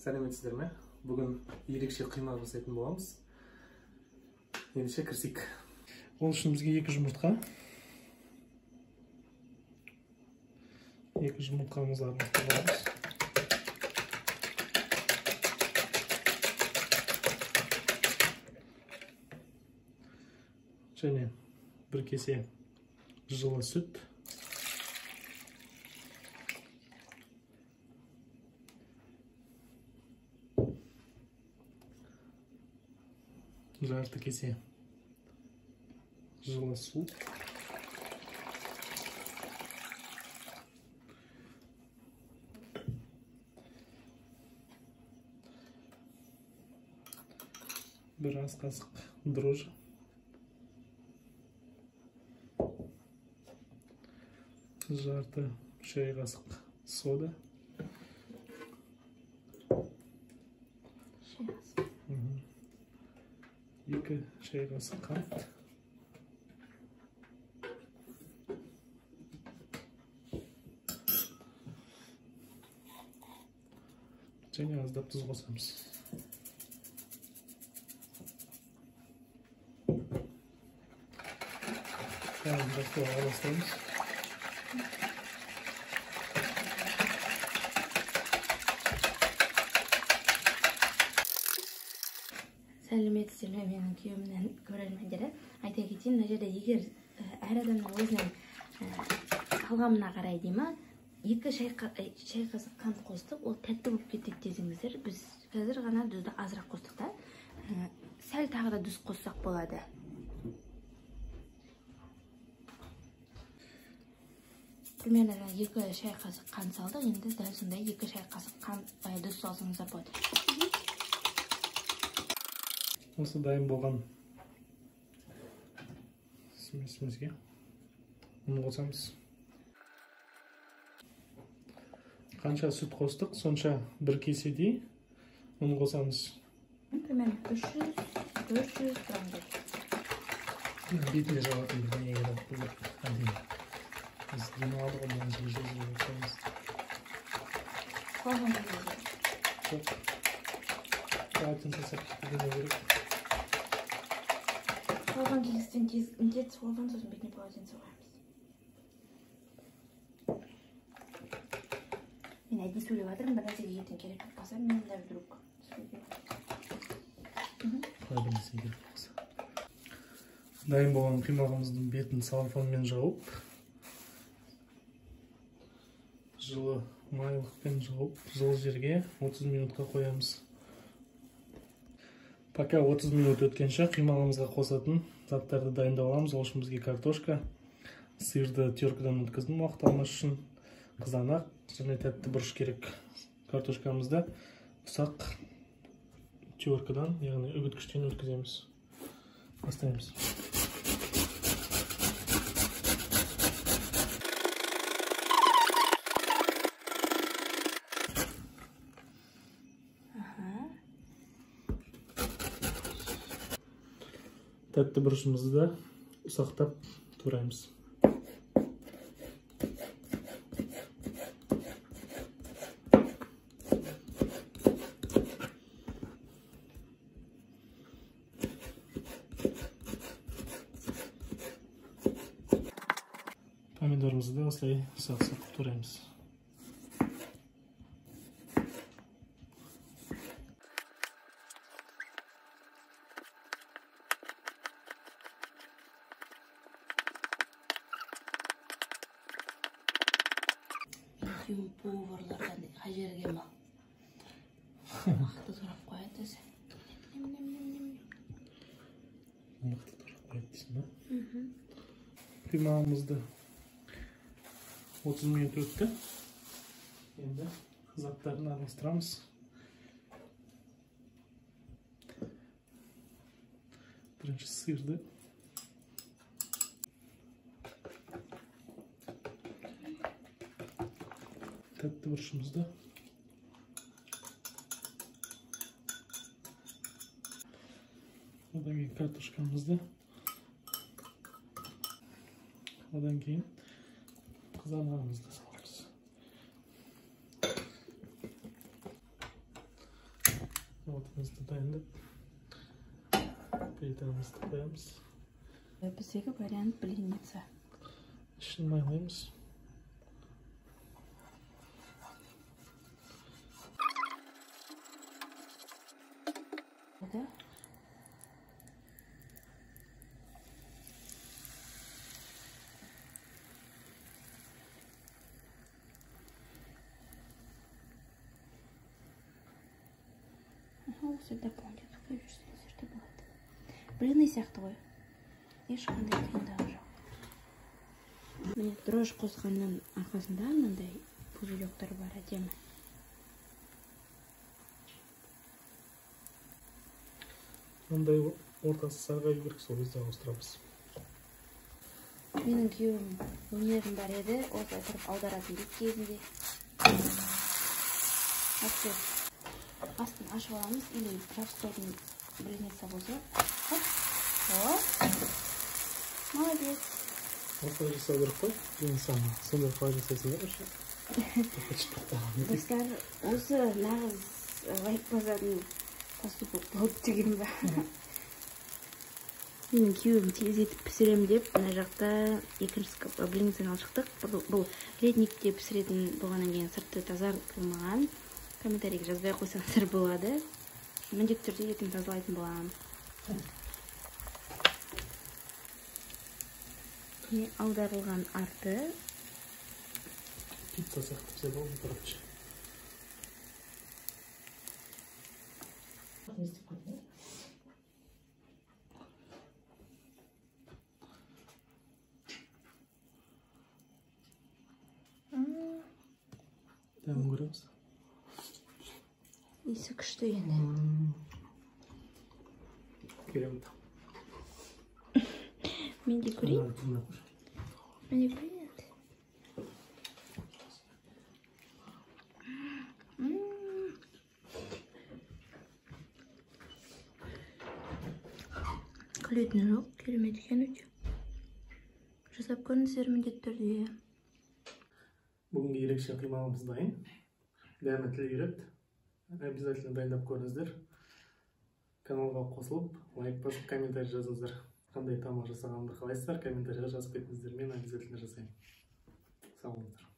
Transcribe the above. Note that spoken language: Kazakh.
Сәлеметсіздер ме? Бүгін ерекше құймақ жасайтын боламыз. Ендеше кірісейік. Ол үшін бізге 2 жұмыртқа. 2 жұмыртқамызды араластырып аламыз. Және 1 кесе жылы сүт. Жарты кесе жылы су. Бір ас қасық дрожжи. Жарты шай қасық сода. Шай қасық. 2 шай қасық қант. Және аздап тұз қосамыз. Бәрін жақсылап араластырамыз. Сәлеметсіздер ме, менің күйеуімнен көрермендері. Айта кетейін, мына жерде егер әр адамның өзінің талғамына қарай дей ма, 2 шай қасық қант қостық, ол тәтті болып кетеді десеңіздер, біз қазір ғана тұзды азырақ қостық та, сәл тағы да тұз қоссақ болады. Примерно 2 шай қасық қант салдық, енді дәл сондай 2 шай қасық қант тұз салсаңыздар болады. Осы дайын болған смесімізге ұн қосамыз. Қанша сүт қостық, сонша 1 кеседей ұн қосамыз. Примерно 300-400 граммдай. Бетіне жабатын бірдеңе керек бұл әдемі. Біз демалады ғой, бұны жылы-жылы қоямыз. Жоқ. Полотенце бірдеңе керек. Қалған кезден тез болған, сосын бетіне полотенце қоямыз. Мен әдейі сөйлеп жатырмын, бір нәрсеге ертең керек болып қалса, мен де вдруг сөйлеймін. Қалай бір нәрсеге керек болса. Дайын болған құймағымыздың бетін целлофанмен жауып, жылы майлықпен жауып, жылы жерге 30 минутқа қоямыз. Пока 30 минут өткенше құймағымызға қосатын заттарды дайындап аламыз. Ол үшін бізге картошка, сырды теркадан өткіздім уақыт алмас үшін, қызанақ және тәтті бұрыш керек. Картошкамызды ұсақ теркадан, яғни үгіткіштен өткіземіз. Бастаймыз. Тәтті бұрышымызды да ұсақтап тураймыз. Помидорымызды да осылай ұсақ-ұсақ тураймыз. Күйеуім поварлардан қай жерге ма? Мықты турап қояды өзі. Мықты турап қояды дейсің ба? Құймағымызды 30 минут өтті. Енді заттарын араластырамыз. Бірінші сырды. Тәтті бұрышымызды. Одан кейін картошкамызды. Одан кейін қызанағымызды саламыз. Отымызды дайындап, плитамызды қоямыз. Біздегі вариант блинница. Ішін майлаймыз. Да? Осы дополнительно жүрсеңіздер болады. Блины сияқты ғой. Ешқандай қиындығы жоқ. Міне, дрожж қосқанның арқасында мынандай пузырёктар бар, әдемі. Мындай ортасы сарғаю керек, сол кезде ауыстырамыз. Менің күйеуім өнерім бар еді, осылай тұрып аударатын дейді кезінде. Астын ашып аламыз, или жабысып блинница болса. Хоп. Молодец. Осылай жасау керек қой, блинницаны. Сендер қалай жасайсыңдар вообще? Достар, осы нағыз лайк басатын поступок болды деген ба? Менің күйеуім тездетіп пісірем деп, мына жақта екінші блинницаны алып шықтық. Бұл ледникте пісіретін болғаннан кейін сырты тазартылмаған. Комментарийге жазбай қойсаңыздар болады. Міндетті түрде ертең тазалайтын боламын. Міне, аударылған арты. Пицца сияқты піседі ғой, короче. Дәмін көреміз. Иісі күшті енді. Керемет. Мен де көрейін. Мен де көрейін енді. Күлетіні жоқ, керемет екен өте. Жасап көріңіздер міндетті түрде. Бүгінгі ерекше құймағымыз дайын. Дәмі тіл үйрет. Обязательно дайындап көріңіздер. Каналға қосылып, лайк басып, комментарий жазыңыздар. Қандай тамақ жасағанымды қалайсыздар, комментарийға жазып кетіңіздер. Мен обязательно жасаймын. Сау болыңыздар.